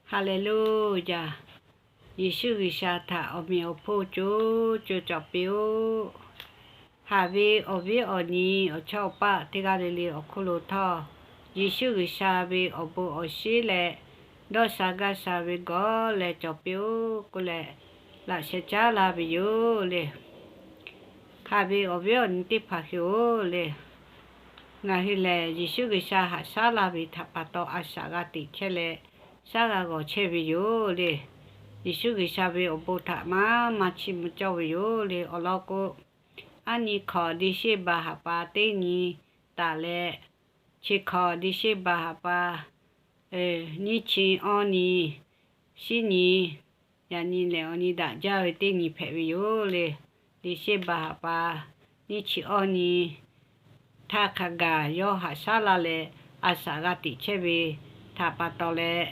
Haˍleˍluˍyaˬ. Yeˍsuˆ G'uiˬsha htaꞈ awˬ meꞈ awˬ hponˇ co co cawˬ piˇ-oˆ. Haꞈ ve awˬ viˉ awˬ nyi awˬ chawˇ awˬ paˆ teˇ g'aˇ le le awˬ hk'oˆ lo htawˇ, Yeˍsuˆ G'uiˬsha ve awˬ bon awˬ shinˉ leh dawˇ sha gaˇ sha ve gawˬ leh cawˬ piˇ-oˆ k'oˆ leh, laꞈ sheh caˉ laˇ ve yoˬ le. Haꞈ ve awˬ viˉ awˬ nyi teˇ hpaˍ hui-oˬ le, ngaˬ hui lehˬ Yeˍsuˆ G'uiˬsha haꞈ shaˉ laˇ ve htaꞈ pa taw a shaꞈ g'a teꞈ chehˇ leh, shaˉ g'a g'awˬ chehˇ ve yoˬ le. Yeˍsuˆ G'uiˬsha ve awˬ bon htaꞈ maˇ maˇ chiˇ mvuh cawˇ ve yoˬ le. Awˬ lawn k'o, aˉ nyi hkawꞈ December haˍ pa teˇ nyi taˍ leh, chi hkawꞈ December haˍ pa nyiˇ chi awˇ nyi, shinˉ nyi, yaꞈ nyi lehˬ awˬ nyi daꞈ jaˇ ve teˇ nyi hpehꞈ ve yoˬ le. December haˍ pa nyiˇ chi awˇ nyi htaˇ hk'a gaˬ yawˇ haꞈ shaˉ laˇ leh, a shaꞈ g'a teꞈ chehˇ ve htaꞈ pa taw leh,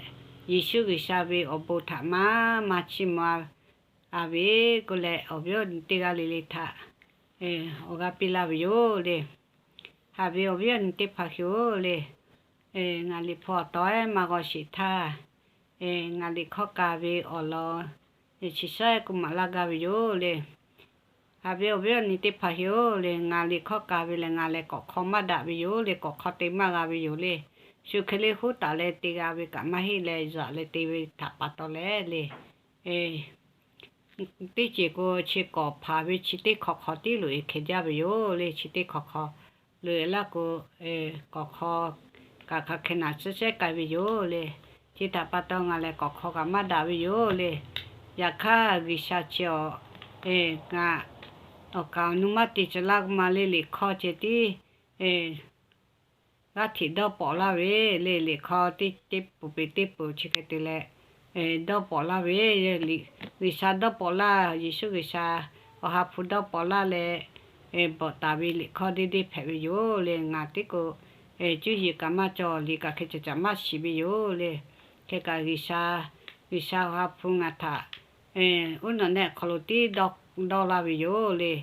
Yeˍsuˆ G'uiˬsha ve awˬ bon htaꞈ maˇ maˇ chiˇ mvuh a ve k'oˆ leh, awˬ viˉ awˬ nyi teˇ g'aˇ le le htaꞈ awˬ g'aˇ piˇ laˇ ve yoˬ le. Haꞈ ve awˬ viˉ awˬ nyi teˇ hpaˍ hui-oˬ le, ngaˬ liꞈ hpu awˬ taw-ehˉ maˇ g'aw sheˍ htaˇ, ngaˬ liꞈ hkawˇ ka ve awˬ lawn chi shaˉ k'oˆ maˍ laˇ gaˇ ve yoˬ le. Haꞈ ve awˬ viˉ awˬ nyi teˇ hpaˍ hui-oˬ le, ngaˬ liꞈ hkawˇ ka ve lehˬ ngaˬ lehˬ k'awꞈ hk'aw maˇ daꞈ ve yoˬ le, k'awꞈ hk'aw te maˇ g'a ve yoˬ le. Shu hk'e le huˉ taˍ leh te g'a ve kaꞈ maˇ heˆ leh, zaꞈ leh te ve htaꞈ pa taw leh le, teˇ ceuˬ k'o chi k'awꞈ hpaˍ ve chi teˇ hk'awꞈ hk'awꞈ tiˉ loꞈ-e hkeh jaˇ ve yoˬ le. Chi teˇ hk'awꞈ hk'awꞈ loꞈ-e laˇ k'o, k'awꞈ hk'aw kaꞈ hk'aˬ hk'e naˬ shehˉ shehˉ k'ai ve yoˬ le. Chi htaꞈ pa taw ngaˬ lehˬ k'awꞈ hk'aw kaꞈ maˇ daꞈ ve yoˬ le. Yaꞈ hk'aˇ G'uiˬsha chi awˬ, ngaˬ awˬ kaˍ awˬ nu maˇ te tcuh laˇ k'o ma le, liꞈ hkawˇ ceh tiˉ g'aˇ hteꞈ dawˇ pawˍ laˇ ve le. Liꞈ hkawˇ teˇ peuˬ peˬ teˇ peuˬ chi hk'e te leh dawˇ pawˍ laˇ ve, G'uiˬsha dawˇ pawˍ laˇ, Yeˍsuˆ G'uiˬsha Awˬ ha hpu dawˇ pawˍ laˇ leh bvuhꞈ taˍ ve liꞈ hkawˇ deˇ deˇ hpehꞈ ve yoˬ le. Ngaˬ tiˉ k'o, cuˇ yiˍ kaꞈ maˇ cawˬ, liꞈ kaꞈ hk'e caꞈ caꞈ maˇ shiˍ ve yoˬ le. Hk'e kaꞈ G'uiˬsha, G'uiˬsha Awˬ ha hpu ngaˬ htaꞈ uˉ nawˬ nehˆ hk'aw lo tiˉ dawˇ laˇ ve yoˬ le.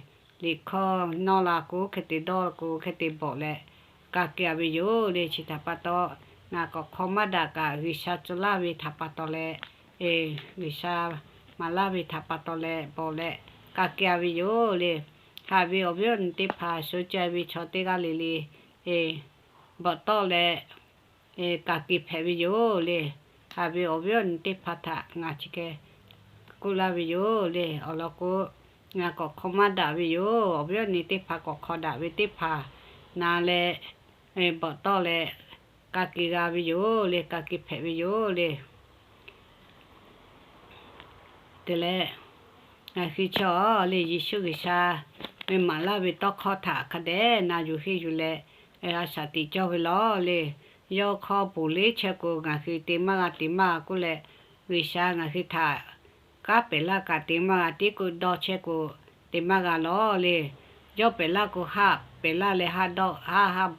Liꞈ hkawˇ nawˇ la k'o hk'e te dawˇ k'o hk'e te bvuhꞈ leh ka ke-a ve yoˬ le. Chi htaꞈ pa taw, ngaˬ k'awꞈ hk'aw maˇ daꞈ kaꞈ G'uiˬsha tcuh laˇ ve htaꞈ pa taw leh, G'uiˬsha maˍ laˇ ve htaꞈ pa taw leh bvuhꞈ leh ka ke-a ve yoˬ le. Haꞈ ve awˬ viˉ awˬ nyi teˇ hpaˍ sho cai ve chaw teˇ g'aˇ le le bvuhꞈ tawˆ leh ka ke hpehꞈ ve yoˬ le. Haꞈ ve awˬ viˉ awˬ nyi teˇ hpaˍ htaꞈ ngaˬ chi hk'e k'oˆ laˇ ve yoˬ le. Awˬ lawn k'o, ngaˬ k'awꞈ hk'aw maˇ daꞈ ve yoˬ. Awˬ viˉ awˬ nyi teˇ hpaˍ k'awꞈ hk'aw daꞈ ve teˇ hpaˍ na leh bvuhꞈ tawˆ leh ka ke g'a ve yoˬ le. Ka ke hpehꞈ ve yoˬ le. Te leh, ngaˬ hui chaw le Yeˍsuˆ G'uiˬsha ve maˍ laˇ ve tawˇ hkawˇ htaꞈ hk'a dehꞈ na yuˬ henˇ yuˬ leh, a shaꞈ teꞈ cawˇ ve lawˬ le. Yawˇ hkawˇ ponˬ leˉ chehˇ k'o ngaˬ hui te maˇ g'a te maˇ g'a k'oˆ leh, G'uiˬsha ngaˬ hui htaꞈ kanˉ pehˍ laˇ kaꞈ te maˇ g'a, tiˉ k'oˆ dawˇ chehˇ k'o te maˇ g'a lawˬ le. Yawˇ pehˍ laˇ k'o haˆ pehˍ laˇ leh haˆ dawˇ haˆ haˆ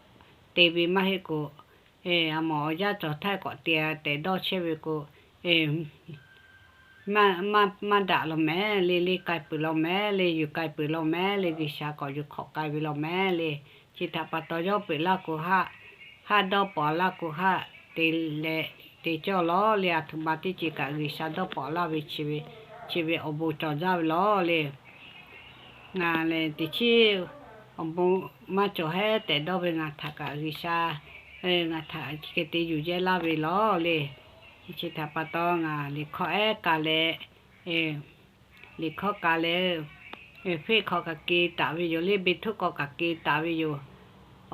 te ve maˇ heˆ k'o, a mawˬ awˬ yanˇ cawˬ htaˇ k'awꞈ te tehꞈ dawˇ chehˇ ve k'o, maˇ daꞈ law mehˍ le. Le k'ai peuˬ law mehˍ le. Yuˬ k'ai peuˬ law mehˍ le. G'uiˬsha k'awꞈ yuˬ hk'awꞈ k'ai ve law mehˍ le. Chi htaꞈ pa taw yawˇ pehˍ laˇ k'o haˆ, haˆ dawˇ pawˍ laˇ k'o haˆ te leh te cawˇ lawˬ le. A htoꞈ ma teˇ ceuˬ kaꞈ G'uiˬsha dawˇ pawˍ laˇ ve chi ve, chi ve awˬ bon cawˬ jaˇ ve lawˬ le. Ngaˬ lehˬ teꞈ chiˉ awˬ bon maˇ cawˬ hehˉ tehꞈ dawˇ ve ngaˬ htaꞈ kaꞈ G'uiˬsha ngaˬ htaꞈ chi hk'e te yuˬ yehˇ laˇ ve lawˬ le. Chi htaꞈ pa taw ngaˬ liꞈ hkawˇ ehˉ ka leh, liꞈ hkawˇ ka leh, feˆ hk'aw kaꞈ ke taˍ ve yoˬ le. Beˇ htuˉ k'aw kaꞈ ke taˍ ve yoˬ.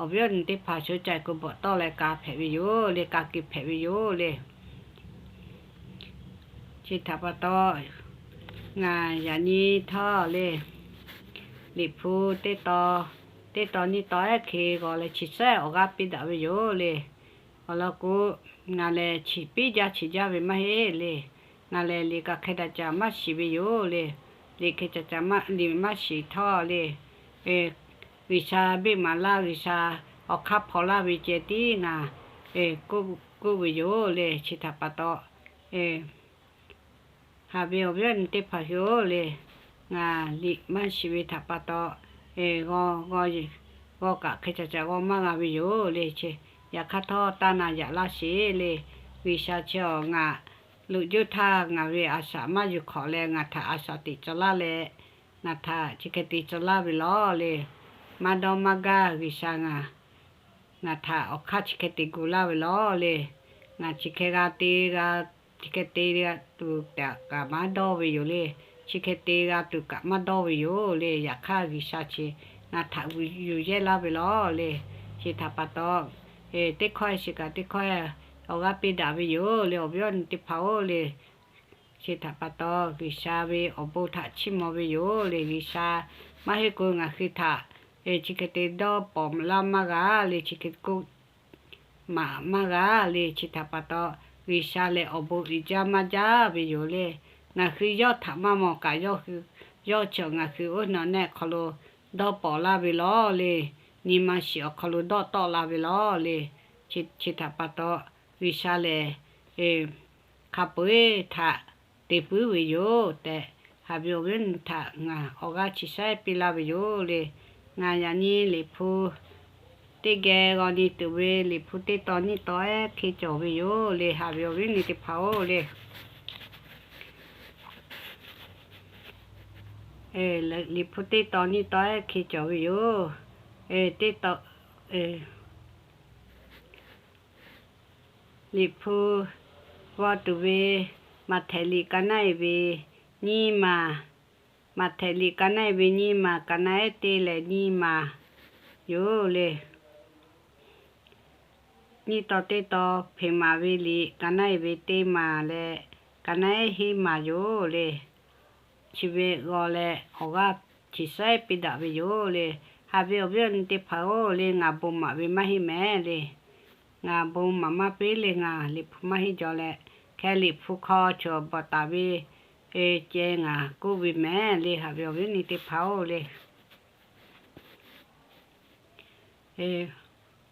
Awˬ viˉ awˬ nyi teˇ hpaˍ sho cai k'o bvuhꞈ tawˆ leh ka hpehꞈ ve yoˬ le. Ka ke hpehꞈ ve yoˬ le. Chi htaꞈ pa taw, ngaˬ yaꞈ nyi htawˇ le, liꞈ hpu teˇ taw, teˇ taw nyiˇ taw ehˉ hk'e g'aw leh chi sehˉ awˬ g'aˇ piˇ daꞈ ve yoˬ le. Awˬ lawn k'o, ngaˬ lehˬ chi piˇ jaˇ chi jaˇ ve maˇ heˆ le. Ngaˬ lehˬ liꞈ kaꞈ hk'e daꞈ caꞈ maˇ shiˍ ve yoˬ le. Liꞈ hk'e caꞈ caꞈ maˇ liꞈ maˇ shiˍ htawˇ le, G'uiˬsha beˆ maˍ laˇ, G'uiˬsha awˬ hk'aˇ hpaw laˇ ve ceh tiˉ ngaˬ k'oˆ ve yoˬ le. Chi htaꞈ pa taw, haꞈ ve awˬ viˉ awˬ nyi teˇ hpaˍ hui-oˬ le, ngaˬ liꞈ maˇ shiˍ ve htaꞈ pa taw, g'aw kaꞈ hk'e caꞈ caꞈ g'aw maˇ g'a ve yoˬ le. Yaꞈ hk'aˇ htawˇ taˇ na yaꞈ laˇ sheˍ le. G'uiˬsha chi awˬ ngaˬ loꞈ juˇ htaˇ ngaˬ ve a shaꞈ maˇ yuˬ hk'awꞈ leh ngaˬ htaꞈ a shaꞈ teꞈ caw laˇ leh, ngaˬ htaꞈ chi hk'e te caw laˇ ve lawˬ le. Maˇ dawˇ maˇ gaˇ G'uiˬsha ngaˬ, ngaˬ htaꞈ awˬ hk'aˇ chi hk'e te gu laˇ ve lawˬ le. Ngaˬ chi hk'e g'a te g'a, chi hk'e te g'a tuˬ kaꞈ maˇ dawˇ ve yoˬ le. Chi hk'e te g'a tuˬ kaꞈ maˇ dawˇ ve yoˬ le. Yaꞈ hk'aˇ G'uiˬsha chi ngaˬ htaꞈ yuˬ yehˇ laˇ ve lawˬ le. Chi htaꞈ pa taw, teˇ hkawˇ shiˍ kaꞈ teˇ hkawˇ awˬ g'aˇ piˇ daꞈ ve yoˬ le. Awˬ viˉ awˬ nyi teˇ hpaˍ-oˬ le, chi htaꞈ pa taw G'uiˬsha ve awˬ bon htaꞈ chiˇ mvuh ve yoˬ le. G'uiˬsha maˇ heˆ k'o ngaˬ hui htaꞈ chi hk'e te dawˇ pawˍ laˇ maˇ g'a le, chi hk'e k'oˆ maˍ maˇ g'a le. Chi htaꞈ pa taw G'uiˬsha lehˬ awˬ bon uiˍ jaˇ maˇ jaˇ ve yoˬ le. Ngaˬ hui yawˇ htaꞈ maˇ mawˬ kaꞈ, yawˇ hui, yawˇ chi ngaˬ hui oˇ naw nehˆ hk'aw lo dawˇ pawˍ laˇ ve lawˬ le. Nyi ma shiˍ awˬ hk'aw lo dawˇ tawˆ la ve lawˬ le. Chi htaꞈ pa taw G'uiˬsha lehˬ hk'a peu-eˬ htaꞈ te puiˉ ve yoˬ tehꞈ, haꞈ ve awˬ viˉ awˬ nyi htaꞈ ngaˬ awˬ g'aˇ chi shaiˉ piˇ laˇ ve yoˬ le. Ngaˬ yaꞈ nyi Liꞈ hpu teˇ geh g'aw nyi tuˬ ve Liꞈ hpu teˇ tawn nyiˇ tawn ehˉ hk'e cawˬ ve yoˬ le. Haꞈ ve awˬ viˉ awˬ nyi teˇ hpaˍ-oˬ le, Liꞈ hpu teˇ tawn nyiˇ tawn ehˉ hk'e cawˬ ve yoˬ. Liꞈ hpu g'aw tuˬ ve, Maꞈhtehˍ liꞈ ka naˆ-e ve nyiˇ maˬ, Maꞈhtehˍ liꞈ ka naˆ-e ve nyiˇ maˬ, ka naˆ ehˉ teˇ leh nyiˇ maˬ yoˬ le. Nyiˇ tawn teˇ tawn, Hpeꞈ maˍ ve liꞈ ka naˆ-e ve teˇ maˬ leh ka naˆ ehˉ hiˉ maˬ yoˬ le. Chi ve g'aw leh awˬ g'aˇ chi shaiˉ piˇ daꞈ ve yoˬ le. Haꞈ ve awˬ viˉ awˬ nyi teˇ hpaˍ-oˬ le, ngaˬ bon maˍ ve maˇ heˆ mehˍ le. Ngaˬ bon maˍ maˇ piˇ le, ngaˬ Liꞈ hpu maˇ heˆ jaw leh, hk'e Liꞈ hpu hk'aw cawˬ bawˬ taˍ ve ceh ngaˬ k'oˆ ve mehˍ le. Haꞈ ve awˬ viˉ awˬ nyi teˇ hpaˍ-oˬ le,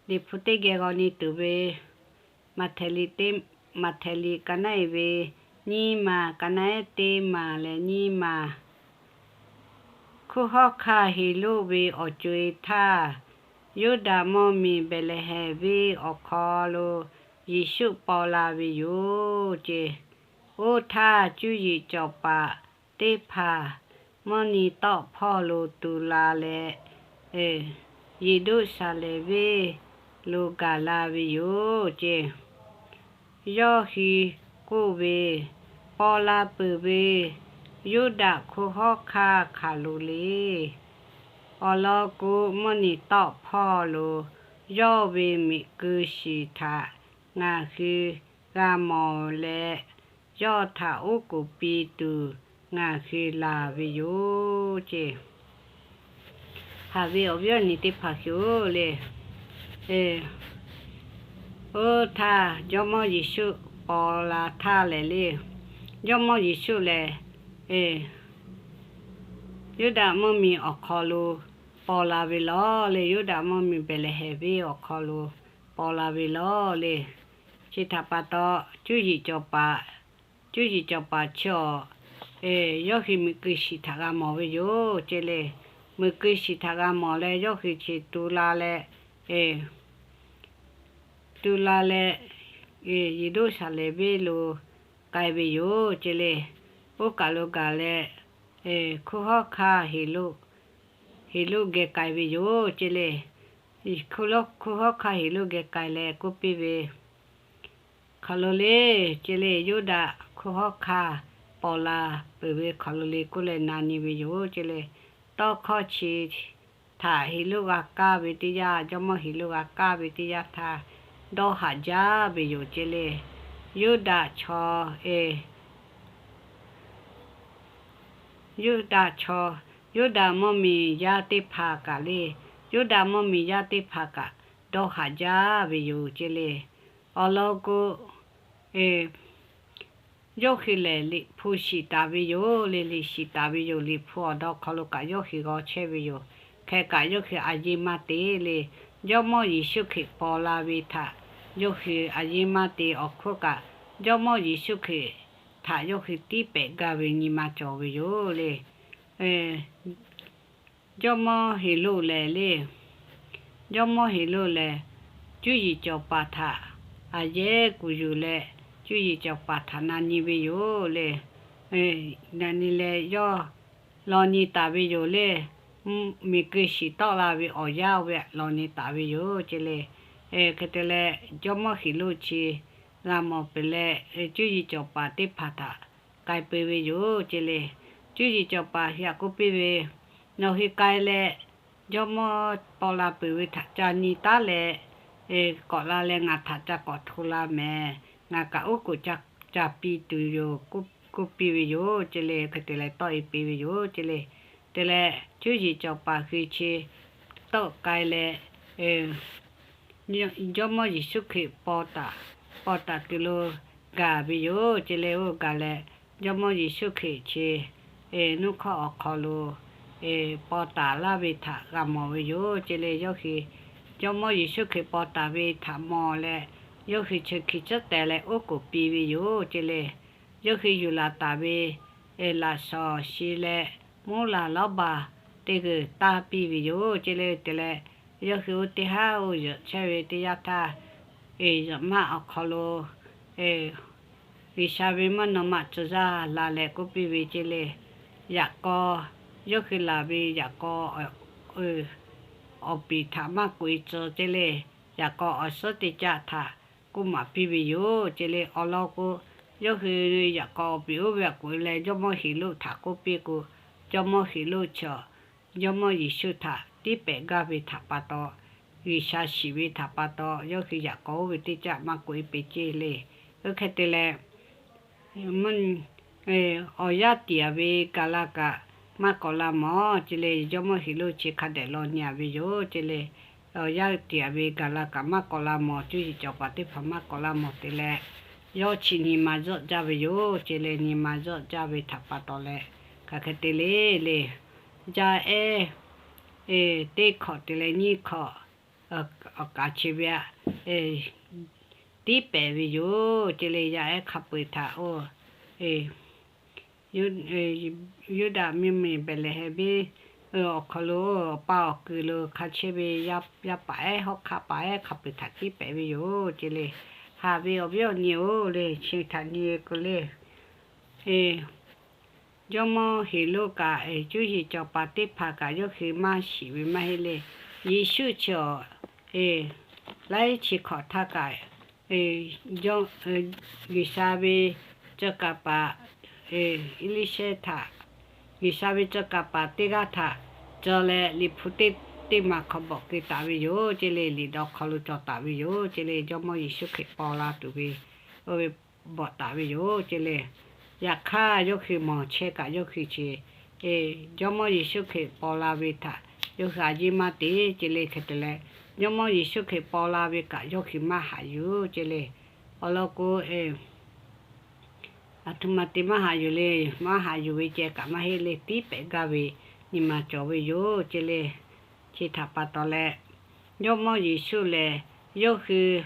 Liꞈ hpu teˇ geh g'aw nyi tuˬ ve, Maꞈhtehˍ liꞈ, Maꞈhtehˍ liꞈ ka naˆ-e ve nyiˇ maˬ, ka naˆ ehˉ teˇ maˬ leh nyiˇ maˬ. Hkunˉ hawˉ hkanˇ Heˍroˆ ve awˬ co-e htaˇ, Yuˇdaꞈ mvuhˇmiˬ Behˍlehˍhehnˍ venˇ awˬ hk'aw lo Yeˍsuˆ paw la ve yoˬ ce. Oˇ htaˇ cuˇ yiˍ cawˬ paˍ teˇ hpaˍ mvuhˇ nyi tawˆ hpawˇ lo tu la leh, Yeˍruˆsaˍlehnˍ venˇ lo gaˬ la ve yoˬ ce. Yawˇ hui k'oˆ ve, Paw la peuˬ ve Yuˇdaꞈ hkunˉ hawˉ hkanˇ hk'aˬ lo le. Awˬ lawn k'o, mvuhˇ nyi tawˆ hpawˇ lo yawˇ ve miˬ keu shiˍ htaꞈ ngaˬ hui g'a mawˬ leh, yawˇ htaꞈ oˉ k'oˍ piˇ tuˬ ngaˬ hui laˬ ve yoˬ ce. Haꞈ ve awˬ viˉ awˬ nyi teˇ hpaˍ hui-oˬ le, oˇ htaˇ Jawˇmawˇ Yeˍsuˆ paw la htaˇ lehˬ le, Jawˇmawˇ Yeˍsuˆ lehˬ Yuˇdaꞈ mvuhˇmiˬ awˬ hk'aw lo paw la ve lawˬ le. Yuˇdaꞈ mvuhˇmiˬ Behˍlehˍhehnˍ venˇ awˬ hk'aw lo paw la ve lawˬ le. Chi htaꞈ pa taw, cuˇ yiˍ cawˬ paˍ, cuˇ yiˍ cawˬ paˍ chi awˬ, yawˇ hui miˬ keu shiˍ htaꞈ g'a mawˬ ve yoˬ ce le. Miˬ keu shiˍ htaꞈ g'a mawˬ leh, yawˇ hui chi tu la leh, tu la leh, Yeˍruˆsaˍlehnˍ venˇ lo k'ai ve yoˬ ce le. Oˇ kaˬ lo gaˬ leh, hkunˉ hawˉ hkanˇ Heˍroˆ, Heˍroˆ geh k'ai ve yoˬ ce le. Hkunˉ hawˉ hkanˇ Heˍroˆ geh k'ai leh k'oˆ piˇ ve, Hk'aˬ lo le, ce le, Yuˇdaꞈ hkunˉ hawˉ hkanˇ paw la peuˬ ve hk'aˬ lo le k'oˆ leh na nyi ve yoˬ ce le. Tawˇ hkawˇ chi htaꞈ Heˍroˆ g'a kaˇ ve teˇ yanˇ, jawˇmawˇ Heˍroˆ g'a kaˇ ve teˇ yanˇ htaˇ, dawˇ haꞈ jaˇ ve yoˬ ce le. Yuˇdaꞈ chaw, Yuˇdaꞈ chaw, Yuˇdaꞈ mvuhˇmiˬ yaˇ teˇ hpaˍ kaꞈ le, Yuˇdaꞈ mvuhˇmiˬ yaˇ teˇ hpaˍ kaꞈ dawˇ haꞈ jaˇ ve yoˬ ce le. Awˬ lawn k'o, yawˇ hui lehˬ Liꞈ hpu shiˍ taˍ ve yoˬ le. Liꞈ shiˍ taˍ ve yoˬ. Liꞈ hpu awˬ daw hk'aw lo kaꞈ yawˇ hui g'aw chehˇ ve yoˬ. Hk'e kaꞈ yawˇ hui a yiˇ maˇ te le. Jawˇmawˇ Yeˍsuˆ Hkriꞈ paw la ve htaꞈ yawˇ hui a yiˇ maˇ te awˬ hk'oˆ kaꞈ, Jawˇmawˇ Yeˍsuˆ Hkriꞈ htaꞈ yawˇ hui tiˉ pehꞈ gaˇ ve nyi ma cawˬ ve yoˬ le. Jawˇmawˇ Heˍroˆ lehˬ le, Jawˇmawˇ Heˍroˆ lehˬ, cuˇ yiˍ cawˬ paˍ htaꞈ aˬ yehˉ kuˬ yuˬ leh, cuˇ yiˍ cawˬ paˍ htaꞈ na nyi ve yoˬ le. Na nyi leh yawˇ law nyi taˍ ve yoˬ le. Miˬ guiˬ shiˍ tawˆ la ve awˬ yanˇ oˇ ve law nyi taˍ ve yoˬ ce le. Hk'e te leh, jawˇmawˇ Heˍroˆ chi g'a mawˬ peuˬ leh, cuˇ yiˍ cawˬ paˍ teˇ hpaˍ htaꞈ k'ai peu ve yoˬ ce le. Cuˇ yiˍ cawˬ paˍ htaꞈ k'oˆ piˇ ve, Nawˬ hui k'ai leh, jawˇmawˇ paw la peuˬ ve htaꞈ ca nyi taˉ leh, k'awꞈ la leh ngaˬ htaꞈ ca k'awꞈ hto la mehˍ. Ngaˬ kaꞈ oˉ k'oˍ ca piˇ tuˬ yoˬ, k'oˆ piˇ ve yoˬ ce le. Hk'e te leh tawˆ e piˇ ve yoˬ ce le. Te leh cuˇ yiˍ cawˬ paˍ hui chi tawˆ k'ai leh, Jawˇmawˇ Yeˍsuˆ Hkriꞈ paw taˍ, paw taˍ kuiˬ lo gaˬ ve yoˬ ce le. Oˇ gaˬ leh, Jawˇmawˇ Yeˍsuˆ Hkriꞈ chi nuˇ hkawˇ awˬ hk'aw lo paw taˍ laˇ ve htaꞈ g'a mawˬ ve yoˬ ce le. Yawˇ hui Jawˇmawˇ Yeˍsuˆ Hkriꞈ paw taˍ ve htaꞈ mawˬ leh, yawˇ hui chi hkui tcuhˉ teh leh oˉ k'oˍ piˇ ve yoˬ ce le. Yawˇ hui yuˬ laˬ taˍ ve laꞈ shawnˍ shi leh mvuhˇ laˬ lawˉ baˬ teˇ g'uiˬ taˇ piˇ ve yoˬ ce le. Te leh, yawˇ hui oˇ teˇ haˉ oˇ yuˬ chehˇ ve teˇ yanˇ htaˇ, yawˬ maˆ awˬ hk'aw lo G'uiˬsha ve mvuhˇ naw ma tcuh yaˇ la leh k'oˆ piˇ ve ce le. Yaꞈ k'aw, yawˇ hui laˬ ve yaꞈ k'aw awˬ piˍ htaꞈ maˇ k'oꞈ e tcuh ce le. Yaꞈ k'aw awˬ suhˉ teˇ caˆ htaꞈ k'oˆ maˍ piˇ ve yoˬ ce le. Awˬ lawn k'o, yawˇ hui yaꞈ k'aw awˬ piˍ oˇ ve htaꞈ k'oꞈ e leh Jawˇmawˇ Heˍroˆ htaꞈ k'oˆ piˇ k'o, Jawˇmawˇ Heˍroˆ chi Jawˇmawˇ Yeˍsuˆ htaꞈ tiˉ pehˍ gaˇ ve htaꞈ pa taw, G'uiˬsha shiˍ ve htaꞈ pa taw, yawˇ hui yaꞈ k'aw oˇ ve teˇ caˆ maˇ k'oꞈ e piˇ ce le. Oˇ hk'e te leh, awˬ yanˇ tiˍ ve gaˬ la kaꞈ maˇ k'awꞈ la mawˬ ce le. Jawˇmawˇ Heˍroˆ chi hk'a dehꞈ law nyi a ve yoˬ ce le. Awˬ yanˇ tiˍ ve gaˬ la kaꞈ maˇ k'awꞈ la mawˬ, cuˇ yiˍ cawˬ paˍ teˇ hpaˍ maˇ k'awꞈ la mawˬ te leh, yawˇ chi nyi ma zuhˆ jaˇ ve yoˬ ce le. Nyi ma zuhˆ jaˇ ve htaꞈ pa taw leh, hk'aˬ hk'e te le le, jaˇ ehˉ teˇ hkawꞈ te leh nyiˇ hkawꞈ awˬ kaˍ chi ve tiˉ pehˍ ve yoˬ ce le. Yaˇ ehˉ hk'a peu-eˬ htaꞈ oˇ Yuˇdaꞈ mvuhˇmiˬ Behˍlehˍhehnˍ venˇ awˬ hk'aw lo, awˬ pa awˬ kuiˬ lo hk'a chehˇ ve yaˇ paˍ ehˉ, hawˉ hk'aˆ paˍ ehˉ hk'a peu-eˬ htaꞈ tiˉ pehˍ ve yoˬ ce le. Haꞈ ve awˬ viˉ awˬ nyi-oˬ le, chi htaꞈ nyi k'o le, Jawˇmawˇ Heˍroˆ kaꞈ, cuˇ yiˍ cawˬ paˍ teˇ hpaˍ kaꞈ yawˇ hui maˇ shiˍ ve maˇ heˆ le. Yeˍsuˆ chi awˬ laiˉ chi hkawꞈ htaˇ kaꞈ, G'uiˬsha ve tcuh kaˍ paˍ Eˇliˇshehˇ htaꞈ, G'uiˬsha ve tcuh kaˍ paˍ teˇ g'aˇ htaꞈ cawˬ leh, liꞈ hpu teˇ, teˇ maˬ hk'aw bawꞈ keu taˍ ve yoˬ ce le. Liꞈ dawˇ hk'aw lo cawˬ taˍ ve yoˬ ce le. Jawˇmawˇ Yeˍsuˆ Hkriꞈ paw la tuˬ ve oˇ ve bawꞈ taˍ ve yoˬ ce le. Yaꞈ hk'aˇ, yawˇ hui mawˬ chehˇ kaꞈ yawˇ hui chi Jawˇmawˇ Yeˍsuˆ Hkriꞈ paw la ve htaꞈ yawˇ hui a yiˇ maˇ te ce le. Hk'e te leh, Jawˇmawˇ Yeˍsuˆ Hkriꞈ paw la ve kaꞈ yawˇ hui maˇ haꞈ yuˬ ce le. Awˬ lawn k'o, aˬ htoꞈ ma te maˇ haꞈ yuˬ le. Maˇ haꞈ yuˬ ve ceh kaꞈ maˇ heˆ le. Tiˉ pehˍ gaˇ ve nyi ma cawˬ ve yoˬ ce le. Chi htaꞈ pa taw leh, Jawˇmawˇ Yeˍsuˆ lehˬ, yawˇ hui,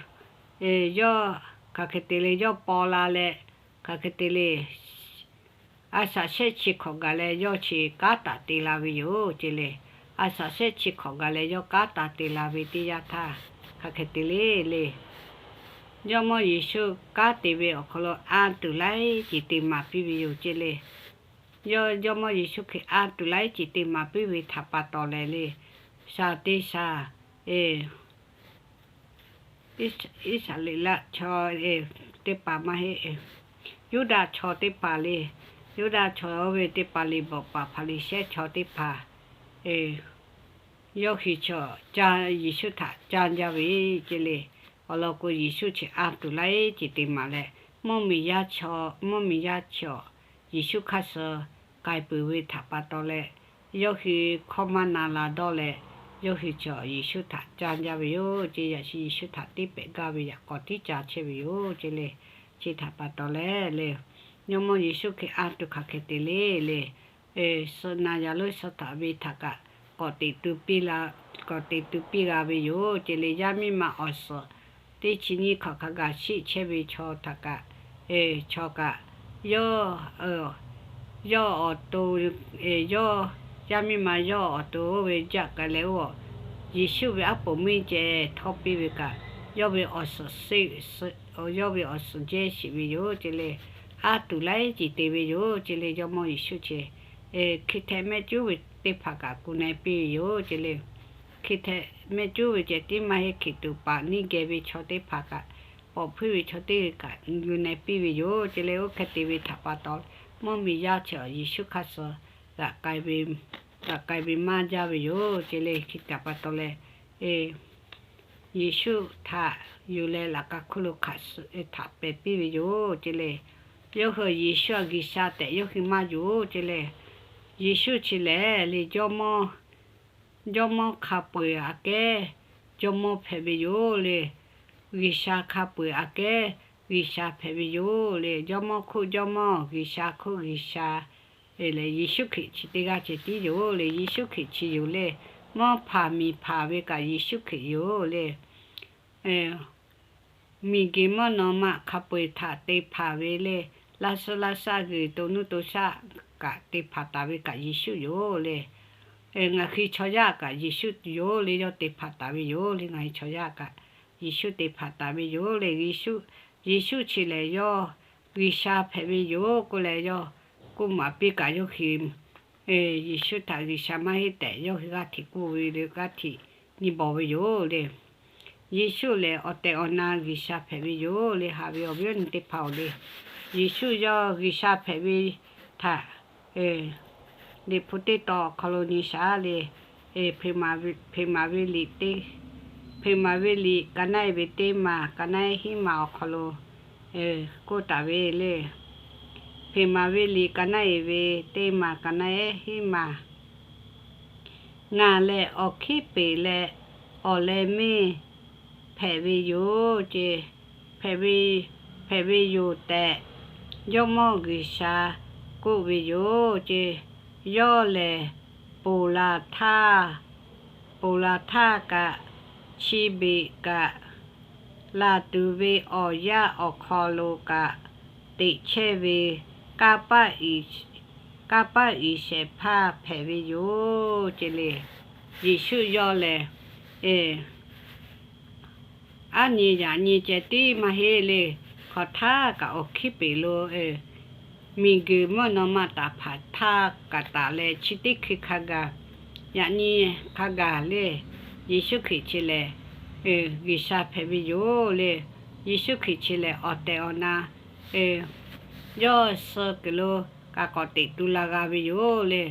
yawˇ hk'aˬ hk'e te le, yawˇ paw la leh, hk'aˬ hk'e te le, a shaꞈ shehˆ chi hkawꞈ gaˬ leh yawˇ chi kanˉ taˍ te la ve yoˬ ce le. A shaꞈ shehˆ chi hkawꞈ gaˬ leh yawˇ kanˉ taˍ te la ve teˇ yanˇ htaˇ, hk'aˬ hk'e te le le, Jawˇmawˇ Yeˍsuˆ kanˉ te ve awˬ hk'aw lo anˇ tuˬ laiˉ ceuˬ te maˍ piˇ ve yoˬ ce le. Yawˇ, Jawˇmawˇ Yeˍsuˆ Hkriꞈ anˇ tuˬ laiˉ ceuˬ te maˍ piˇ ve htaꞈ pa taw leh le, shaˍ teˇ shaˍ, Iˉsaˍreˍlaˆ chaw teˇ hpaˍ maˇ heˆ, Yuˇdaꞈ chaw teˇ hpaˍ le, Yuˇdaꞈ chaw oˇ ve teˇ hpaˍ le, bawꞈ paˍ Hpaˍriˍsehˇ chaw teˇ hpaˍ, yawˇ hui chaw caˇ, Yeˍsuˆ htaꞈ caˇ jaˇ ve ce le. Awˬ lawn k'o, Yeˍsuˆ chi anˇ tuˬ laiˉ ceuˬ te maˍ leh, mvuhˇmiˬ yaˇ chaw, mvuhˇmiˬ yaˇ chaw Yeˍsuˆ hk'aˇ suh k'ai peuˬ ve htaꞈ pa taw leh, yawˇ hui hkawˇ maˇ na la dawˇ leh, yawˇ hui chaw Yeˍsuˆ htaꞈ caˇ jaˇ ve yoˬ ce. Yaꞈ shi Yeˍsuˆ htaꞈ tiˉ pehˍ gaˇ ve yaꞈ k'aw tiˉ ca chehˇ ve yoˬ ce le. Chi htaꞈ pa taw leh le, Jawˇmawˇ Yeˍsuˆ Hkriꞈ anˇ tuˬ hk'aˬ hk'e te le le, suh na yaꞈ lo suh htaꞈ ve htaꞈ kaꞈ k'awꞈ teꞈ tu piˇ la, k'awꞈ teꞈ tu piˇ g'a ve yoˬ ce le. Yaˇ miˇ ma awˬ suhˍ teˇ chi nyiˇ hk'awꞈ hk'a gaˬ shiˆ chehˇ ve chaw htaꞈ kaꞈ, chaw kaꞈ, yawˇ, yawˇ awˬ to, yawˇ, yaˇ miˇ ma yawˇ awˬ to oˇ ve jaˆ k'ai leh oˇ, Yeˍsuˆ ve aˉ poˍ miˇ ceh htawˇ piˇ ve kaꞈ, yawˇ ve awˬ suhˍ, yawˇ ve awˬ suhˍ jehˇ shiˍ ve yoˬ ce le. Aˉ tuˬ laiˉ ceuˬ te ve yoˬ ce le. Jawˇmawˇ Yeˍsuˆ chi hk'e htaꞈ mehˆ cuˉ ve teˇ hpaˍ kaꞈ gu na piˇ ve yoˬ ce le. Hk'e htaꞈ mehˆ cuˉ ve ceh tiˉ maˇ heˆ, hkiˬ tuꞈ paˍ neˇ geh ve chaw teˇ hpaˍ kaꞈ, paw hpuiˇ ve chaw teˇ g'aˇ kaꞈ gu na piˇ ve yoˬ ce le. Oˇ hk'e te ve htaꞈ pa taw, mvuhˇmiˬ yaˇ chi Yeˍsuˆ hk'aˇ suh g'aꞈ k'ai ve maˇ jaˇ ve yoˬ ce le. Hk'e htaꞈ pa taw leh, Yeˍsuˆ htaꞈ yuˬ leh laꞈ ka hkuˇ lo hk'aˬ suh htaꞈ pehˬ piˇ ve yoˬ ce le. Yawˇ hui Yeˍsuˆ a G'uiˬsha tehꞈ yawˇ hui maˇ yonˍ ce le. Yeˍsuˆ chi lehˬ le, Jawˇmawˇ hk'a peu-eˬ aꞈ kehˉ Jawˇmawˇ hpehꞈ ve yoˬ le. G'uiˬsha hk'a peu-eˬ aꞈ kehˉ G'uiˬsha hpehꞈ ve yoˬ le. Jawˇmawˇ hk'oˆ Jawˇmawˇ, G'uiˬsha hk'oˆ G'uiˬsha lehˬ, Yeˍsuˆ Hkriꞈ chi teˇ g'aˇ ceh tiˉ yoˬ le. Yeˍsuˆ Hkriꞈ chi yoˬ le. Mvuhˇ hpanˍ miˬ hpanˍ ve kaꞈ Yeˍsuˆ Hkriꞈ yoˬ le. Miˬguiˬ mvuhˇ naw ma hk'a peu-eˬ htaꞈ te hpanˍ ve le. Laˇ suhˉ laˇ shaˆ g'uiˬ to nuˇ to shaˆ kaꞈ te hpanˍ taˍ ve kaꞈ Yeˍsuˆ yoˬ le. Ngaˬ hui chaw yaˇ kaꞈ Yeˍsuˆ yoˬ le, yawˇ te hpanˍ taˍ ve yoˬ le. Ngaˬ hui chaw yaˇ kaꞈ Yeˍsuˆ te hpanˍ taˍ ve yoˬ le. Yeˍsuˆ chi lehˬ yawˇ G'uiˬsha hpehꞈ ve yoˬ k'oˆ leh, yawˇ k'oˆ maˍ piˇ kaꞈ yawˇ hui Yeˍsuˆ htaꞈ G'uiˬsha maˇ heˆ tehꞈ yawˇ hui g'aˇ hteꞈ k'oˆ ve le, g'aˇ hteꞈ nyi bawˬ ve yoˬ le. Yeˍsuˆ lehˬ awˬ tehˬ awˬ na G'uiˬsha hpehꞈ ve yoˬ le. Haꞈ ve awˬ viˉ awˬ nyi teˇ hpaˍ-oˬ le, Yeˍsuˆ yawˇ G'uiˬsha hpehꞈ ve htaꞈ Liꞈ hpu teˇ tawn awˬ hk'aw lo nyi shaˍ le. Hpeꞈ maˍ ve liꞈ teˇ, Hpeꞈ maˍ ve liꞈ ka naˆ-e ve teˇ maˬ, ka naˆ-ehˉ hiˉ maˬ awˬ hk'aw lo k'oˆ taˍ ve le. Hpeꞈ maˍ ve liꞈ ka naˆ-e ve teˇ maˬ, ka naˆ-ehˉ hiˉ maˬ. Ngaˬ lehˬ awˬ hkiˉ peˍ leh awˬ leh meˇ hpehꞈ ve yoˬ ce, hpehꞈ ve yoˬ tehꞈ Jawˇmawˇ G'uiˬsha k'oˆ ve yoˬ ce. Yawˇ lehˬ ponˬ laˬ htaˇ, ponˬ laˬ htaˇ kaꞈ, chi beꞈ kaꞈ, laˬ tuˬ ve awˬ yaˇ awˬ hk'aw lo kaꞈ teꞈ chehˇ ve kanˇ paˆ uiˍ shehˍ hpaˇ hpehꞈ ve yoˬ ce le. Yeˍsuˆ yawˇ lehˬ aˉ nyi yaꞈ nyi ceh tiˉ maˇ heˆ le. Hk'aˬ htaˇ kaꞈ awˬ hkiˉ peˍ lo miˬguiˬ mvuhˇ naw ma taˍ hpanˍ htaˇ kaꞈ taˍ leh chi teˇ hkui hk'a gaˬ, yaꞈ nyi hk'a gaˬ le, Yeˍsuˆ Hkriꞈ chi lehˬ G'uiˬsha hpehꞈ ve yoˬ le. Yeˍsuˆ Hkriꞈ chi lehˬ awˬ tehˬ awˬ na yawˇ suh kuiˬ lo kaꞈ k'awꞈ teꞈ tu la g'a ve yoˬ le.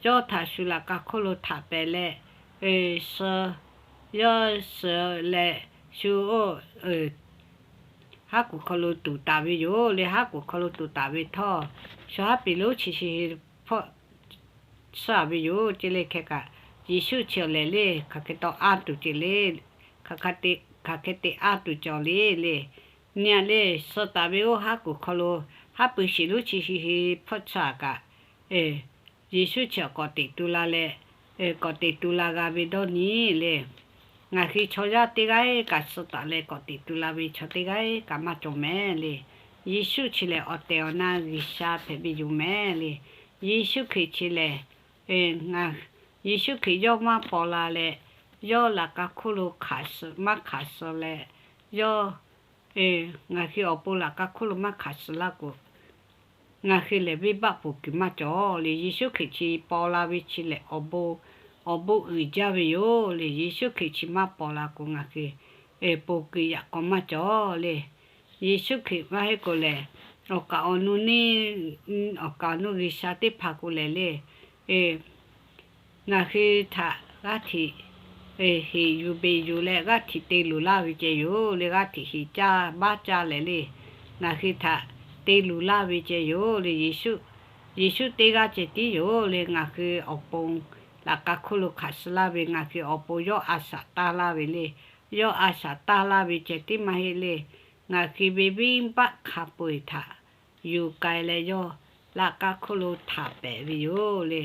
Yawˇ htaꞈ shu laꞈ ka hk'oˆ lo htaꞈ pehˍ leh, suh, yawˇ suh leh shu oˇ haˉ kuiˬ hk'aw lo tuˍ taˍ ve yoˬ le. Haˉ kuiˬ hk'aw lo tuˍ taˍ ve htawˇ, shu haˉ peˍ lonˉ chi shi hpaˆ suh-a ve yoˬ ce le. Hk'e kaꞈ Yeˍsuˆ chi awˬ lehˬ le, hk'aˬ hk'e taw anˇ tuˬ ce le, hk'aˬ hk'e te anˇ tuˬ cawˬ le le. Nyi-a le, suh taˍ ve oˇ haˉ kuiˬ hk'aw lo haˉ pui shiˍ lonˉ chi shi hpaˆ suh-a kaꞈ, Yeˍsuˆ chi awˬ k'awꞈ teꞈ tu la leh, k'awꞈ teꞈ tu la g'a ve dawˇ nyi le. Ngaˬ hui chaw yaˇ teˇ g'aˇ kaꞈ suh taˍ leh k'awꞈ teꞈ tu la ve chaw teˇ g'aˇ kaꞈ maˇ cawˬ mehˍ le. Yeˍsuˆ chi lehˬ awˬ tehˬ awˬ na G'uiˬsha hpehꞈ ve yoˬ mehˍ le. Yeˍsuˆ Hkriꞈ chi lehˬ, Yeˍsuˆ Hkriꞈ yawˇ maˇ paw la leh, yawˇ laꞈ ka hk'oˆ lo hk'aˬ suh maˇ hk'aˬ suh leh, yawˇ ngaˬ hui awˬ pon laꞈ ka hk'oˆ lo maˇ hk'aˬ suh laˇ k'o, ngaˬ hui lehˬ venˇbaˆ poˬ kuiˬ maˇ cawˬ le. Yeˍsuˆ Hkriꞈ chi paw la ve chi lehˬ awˬ bon, awˬ bon uiˍ jaˇ ve yoˬ le. Yeˍsuˆ Hkriꞈ chi maˇ paw la k'o ngaˬ hui poˬ kuiˬ yaꞈ k'aw maˇ cawˬ le. Yeˍsuˆ Hkriꞈ maˇ heˆ k'o lehˬ, awˬ kaˍ awˬ nu neˇ, awˬ kaˍ awˬ nu G'uiˬsha teˇ hpaˍ k'o lehˬ le, ngaˬ hui htaꞈ g'aˇ hteꞈ heˍ yuˬ beˬ yuˬ leh g'aˇ hteꞈ te luˬ laˇ ve ceh yoˬ le. G'aˇ hteꞈ heˍ caˇ baˆ caˇ leh le, ngaˬ hui htaꞈ te luˬ laˇ ve ceh yoˬ le. Yeˍsuˆ teˇ g'aˇ ceh tiˉ yoˬ le. Ngaˬ hui awˬ pon laꞈ ka hk'oˆ lo hk'aˬ suh laˇ ve, ngaˬ hui awˬ pon yawˇ a shaꞈ taˇ laˇ ve le. Yawˇ a shaꞈ taˇ laˇ ve ceh tiˉ maˇ heˆ le. Ngaˬ hui ve venˇbaˆ hk'a peu-eˬ htaꞈ yuˬ k'ai leh yawˇ laꞈ ka hk'oˆ lo htaꞈ pehˍ ve yoˬ le.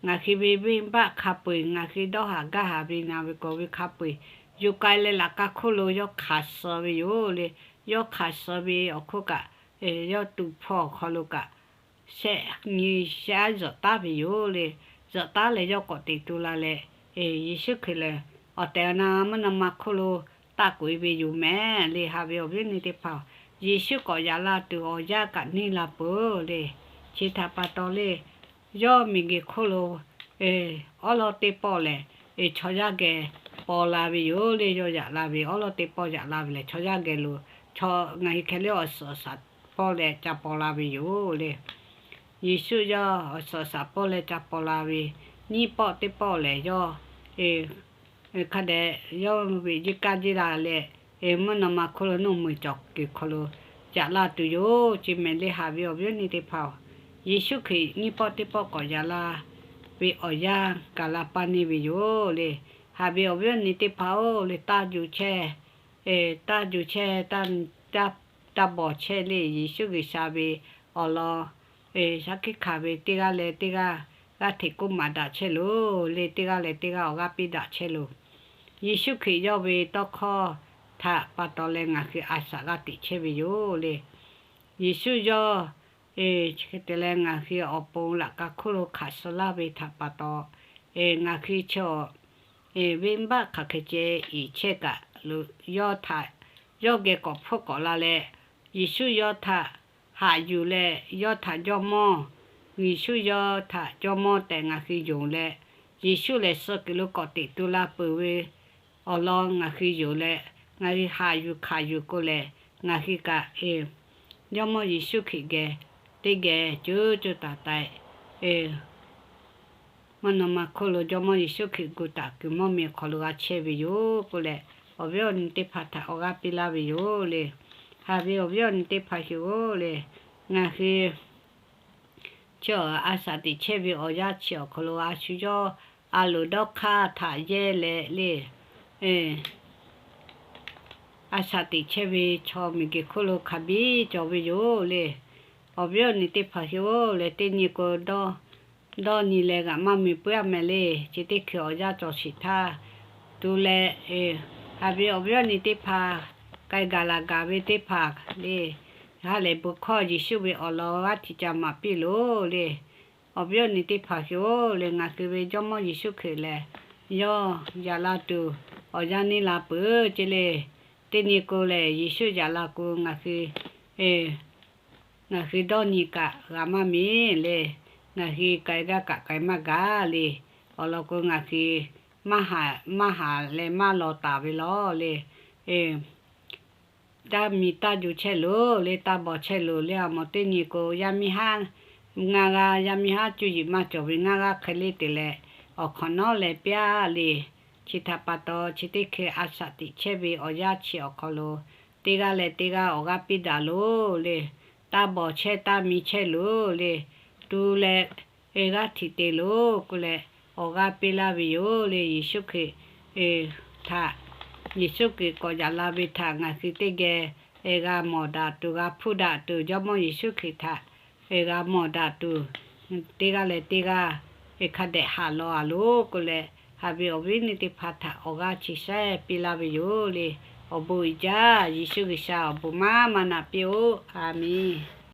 Ngaˬ hui ve venˇbaˆ hk'a peu-eˬ, ngaˬ hui dawˇ haˍ gaˇ haˍ ve na ve k'oˆ ve hk'a peu-eˬ, yuˬ k'ai leh laꞈ ka hk'oˆ lo yawˇ hk'aˬ suh ve yoˬ le. Yawˇ hk'aˬ suh ve awˬ hk'oˆ kaꞈ, yawˇ tu hpawˇ awˬ hk'aw lo kaꞈ shehˆ nyi shehˆ zuhꞈ taˉ ve yoˬ le. Zuhꞈ taˉ leh yawˇ k'awꞈ teꞈ tu la leh, Yeˍsuˆ Hkriꞈ lehˬ awˬ tehˬ awˬ na mvuhˇ naw ma hk'oˆ lo taˆ k'oꞈ e ve yoˬ mehˍ le. Haꞈ ve awˬ viˉ awˬ nyi teˇ hpaˍ, Yeˍsuˆ k'awꞈ yaꞈ la tuˬ awˬ yanˇ kaꞈ neˇ la peuˬ le. Chi htaꞈ pa taw le, yawˇ miˬguiˬ hk'oˆ lo awˉ lawˉ teˇ pawˆ lehˬ, chaw yaˇ geh paw la ve yoˬ le. Yawˇ yaꞈ la ve awˉ lawˉ teˇ pawˆ yaꞈ la ve lehˬ, chaw yaˇ geh lo, chaw ngaˬ hui hkeh le awˬ suhˍ awˬ shaˍ pawˆ leh ca paw la ve yoˬ le. Yeˍsuˆ yawˇ awˬ suhˍ awˬ shaˍ pawˆ leh ca paw la ve, nyiˇ pawˆ teˇ pawˆ lehˬ yawˇ hk'a dehꞈ yawˇ ve jiˇ kaˇ jiˇ la leh, mvuhˇ naw ma hk'oˆ lo nuˇ meuˍ cawˬ kuiˬ hk'aw lo yaꞈ la tuˬ yoˬ. Chi mehˍ le. Haꞈ ve awˬ viˉ awˬ nyi teˇ hpaˍ-oˬ, Yeˍsuˆ Hkriꞈ nyiˇ pawˆ teˇ pawˆ k'awꞈ yaꞈ la ve awˬ yanˇ gaˬ la paˇ neˇ ve yoˬ le. Haꞈ ve awˬ viˉ awˬ nyi teˇ hpaˍ-oˬ le, taˇ juˬ chehˇ, taˇ juˬ chehˇ, taˇ bawˬ chehˇ le. Yeˍsuˆ G'uiˬsha ve awˬ lawn shaˉ hkiˆ hkanˍ ve teˇ g'aˇ leh teˇ g'aˇ g'aˇ hteꞈ k'oˆ maˍ daꞈ chehˇ loˬ le. Teˇ g'aˇ leh teˇ g'aˇ awˬ g'aˇ piˇ daꞈ chehˇ loˬ. Yeˍsuˆ Hkriꞈ yawˇ ve tawˇ hkawˇ htaꞈ pa taw leh ngaˬ hui a shaꞈ g'a teꞈ chehˇ ve yoˬ le. Yeˍsuˆ yawˇ hk'e te leh ngaˬ hui awˬ pon laꞈ ka hk'oˆ lo hk'aˬ suh laˇ ve htaꞈ pa taw, ngaˬ hui chaw venˇbaˆ hk'aˬ hk'e ceh iˍ chehˇ kaꞈ, yawˇ htaꞈ yawˇ geh k'awꞈ hpfuhˆ k'awꞈ la leh, Yeˍsuˆ yawˇ htaꞈ haꞈ yuˬ leh, yawˇ htaꞈ Jawˇmawˇ, Yeˍsuˆ yawˇ htaꞈ Jawˇmawˇ tehꞈ ngaˬ hui yonˍ leh, Yeˍsuˆ lehˬ suh kuiˬ lo k'awꞈ teꞈ tu la peuˬ ve awˬ lawn ngaˬ hui yonˍ leh, ngaˬ hui haꞈ yuˬ hkanˍ yuˬ k'o lehˬ, ngaˬ hui kaꞈ Jawˇmawˇ Yeˍsuˆ Hkriꞈ geh teˇ geh co co taiˍ taiˍ mvuhˇ naw ma hk'oˆ lo Jawˇmawˇ Yeˍsuˆ Hkriꞈ gu taˍ kuiˬ mawˇ miˬ hk'aw lo g'a chehˇ ve yoˬ k'oˆ leh, awˬ viˉ awˬ nyi teˇ hpaˍ htaꞈ awˬ g'aˇ piˇ laˇ ve yoˬ le. Haꞈ ve awˬ viˉ awˬ nyi teˇ hpaˍ hui-oˬ le, ngaˬ hui chi a shaꞈ teꞈ chehˇ ve awˬ yanˇ chi awˬ hk'aw lo a shu yawˇ a loˍ dawˇ hk'aˇ htaꞈ yehˇ leh le, a shaꞈ teꞈ chehˇ ve chaw miˬguiˬ hk'oˆ lo hk'a biˇ cawˬ ve yoˬ le. Awˬ viˉ awˬ nyi teˇ hpaˍ hui-oˬ leh, teˇ nyi k'o dawˇ nyi leh g'a maˇ mui puiˉ-a mehˍ le. Chi teˇ hkui awˬ yanˇ cawˬ sheˍ htaˇ tu leh, haꞈ ve awˬ viˉ awˬ nyi teˇ hpaˍ, k'ai gaˬ laˬ gaˬ ve teˇ hpaˍ le, ha lehˬ bon hkawˇ Yeˍsuˆ ve awˬ lawn g'aˇ htiꞈ ca maˍ piˇ loˬ le. Awˬ viˉ awˬ nyi teˇ hpaˍ hui-oˬ le, ngaˬ hui ve Jawˇmawˇ Yeˍsuˆ Hkriꞈ lehˬ yawˇ yaꞈ la tuˬ awˬ yanˇ neˇ la peuˬ ce le. Teˇ nyi k'o lehˬ Yeˍsuˆ yaꞈ la k'o ngaˬ hui ngaˬ hui dawˇ nyi kaꞈ g'a maˇ miˬ le. Ngaˬ hui k'ai gaˇ kaꞈ k'ai maˇ gaˬ le. Awˬ lawn k'o ngaˬ hui maˇ haꞈ leh maˇ law taˍ ve law le. Taˇ miˬ taˇ juˬ chehˇ loˬ le, taˇ bawˬ chehˇ loˬ le. A mawˬ teˇ nyi k'o yaˇ miˇ haˉ ngaˇ g'aˇ, yaˇ miˇ haˉ cuˇ yiˍ maˇ cawˬ ve ngaˇ g'aˇ hk'e le te leh, awˬ hk'awꞈ nawˉ leh piˇ le. Chi htaꞈ pa taw chi teˇ hkui a shaꞈ teꞈ chehˇ ve awˬ yanˇ chi awˬ hk'aw lo teˇ g'aˇ leh teˇ g'aˇ awˬ g'aˇ piˇ daꞈ loˬ le. Taˇ bawˬ chehˇ taˇ miˬ chehˇ loˬ le. Tu leh g'aˇ htiꞈ te loˬ k'oˆ leh awˬ g'aˇ piˇ laˇ ve yoˬ le. Yeˍsuˆ Hkriꞈ htaꞈ, Yeˍsuˆ Hkriꞈ k'awꞈ yaꞈ la ve htaꞈ ngaˬ hui teˇ geh g'a mawˬ daꞈ tuˬ, g'a hpuˇ daꞈ tuˬ, Jawˇmawˇ Yeˍsuˆ Hkriꞈ htaꞈ g'a mawˬ daꞈ tuˬ, teˇ g'aˇ leh teˇ g'aˇ hk'a dehꞈ haꞈ law-a loˬ k'oˆ leh, haꞈ ve awˬ viˉ awˬ nyi teˇ hpaˍ htaꞈ awˬ g'aˇ chi shehˉ piˇ laˇ ve yoˬ le. Awˬ bon uiˍ jaˇ. Yeˍsuˆ G'uiˬsha awˬ bon maˇ maˇ naꞈ piˇ-oˆ. A menˬ.